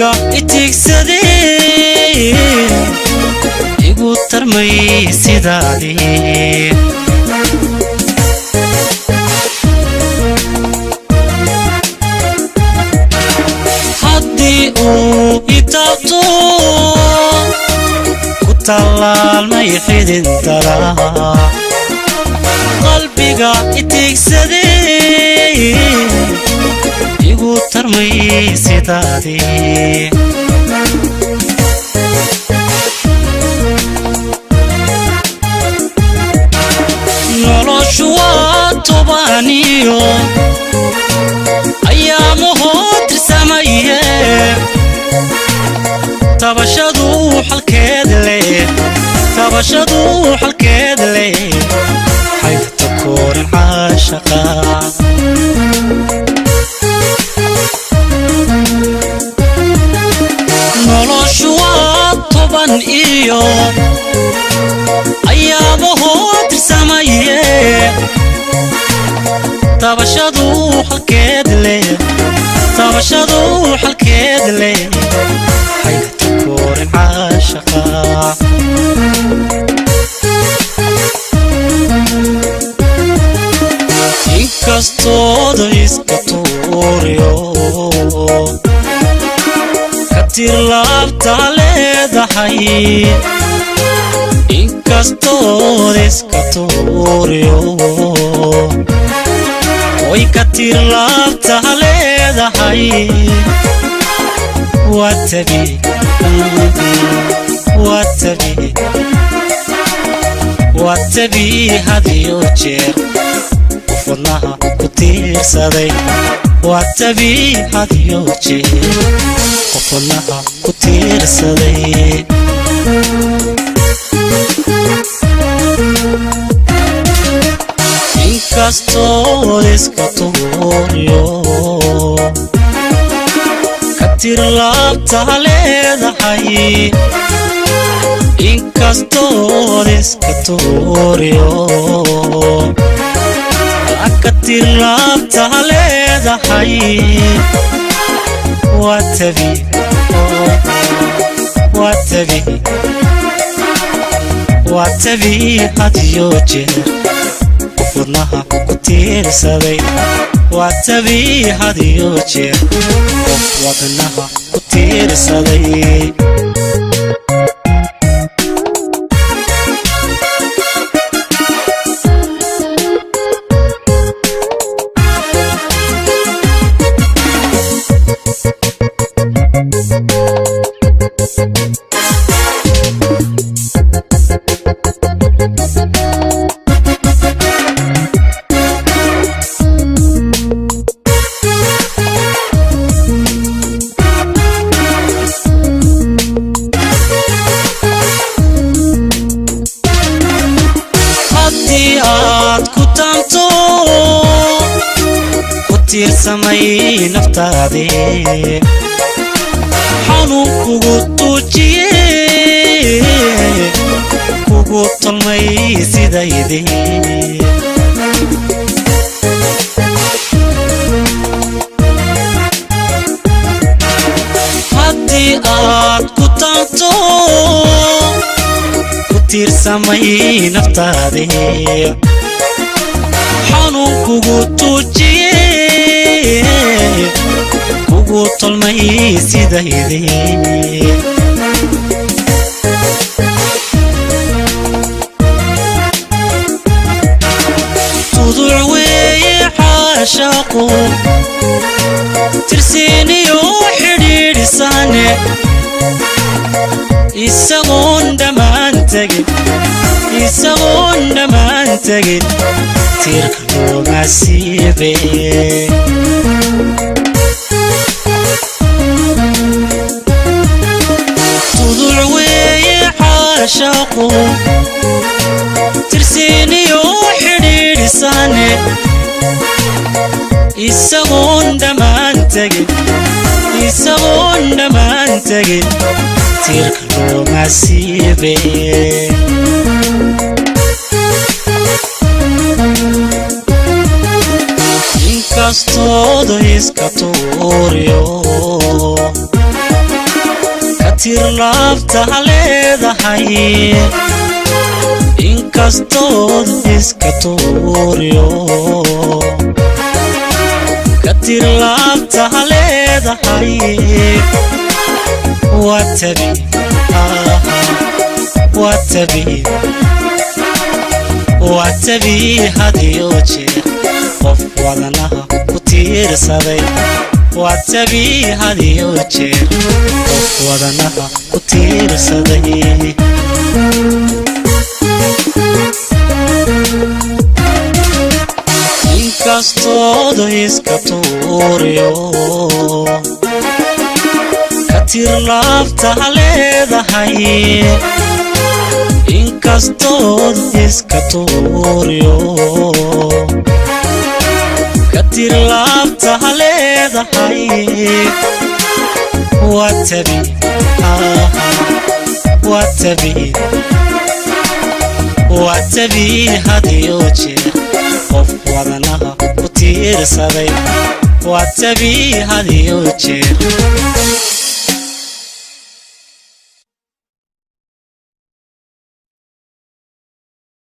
Qalbiga itigsaday igu tarmay sidaadii. Haddii uu itaabto ku tallaalmay xidin daraa. Qalbiga itigsaday igu tarmay sidaadii. Noloshu waa tobaaniyo ayaamahoo tirsamaye, tabashadu xalkeed leh, tabashadu xalkeed leh, xaygta koorin caashaqa. Noloshu waa toban iyo ayaamahoo tirsamaye, tabashadu xalkeed leh, tabashadu xalkeed leh, xaygta koorin caashaqa. Inkastooda iska tuuriyo katir laabta leedahay, inkastooda iska tuuriyo way katir laabta leedahay, waa tabi, waa tabi, waa tabi hadiyo jeer qof wadnaha ku tiirsaday, waa tabi hadiyo jeer qof wadnaha ku tiirsaday. Inkastoo iska tuuriyo katir laabta leedahay, inkastoo iska tuuriyo katir laabta leedahay, waa tabi, waa tabi, waa tabi hadiyo jeer qof wadnaha ku tiirsaday, waa tabi hadiyo jeer qof wadnaha ku tiirsaday. Haddii aad ku taanto ku tiirsamay naftaadii, xanuun kugu tuujiye kugu tolmay sidaydii. Haddii aad ku taanto ku tiirsamay naftaadii, xanuun kugu tuujiye kugu tolmay sidaydii. Tuduc weeye xaashaaqu tirsiiniyo xidhiidhisane, isagoon dhammaan tegin, isagoon dhammaan tegin, tiirka looma siibe. Tuduc weeye xaashaaqu tirsiiniyo xidhiidhisane, isagoon dhammaan tegin, isagoon dhammaan tegin, tiirka looma siibe. Inkastooda iska tuuriyo Tir laabta ha leedahay, inkastood iska tuuryo. Ka tir laabta ha leedahay, waa tabi, waa tabi, waa tabi hadiyo jeer qof wadanaha ku tiirsaday. Waa tabi hadiyo jeer qof wadanaha ku tiirsaday. Inkastooda iska tuuryo, ka tir laabta ha leedahay, inkastood iska tuuryo. Ka tir laabta ha leedahay, waa tabi, waa tabi, waa tabi hadiyo jeer qof wadanaha ku tiirsaday. Waa tabi hadiyo jeer.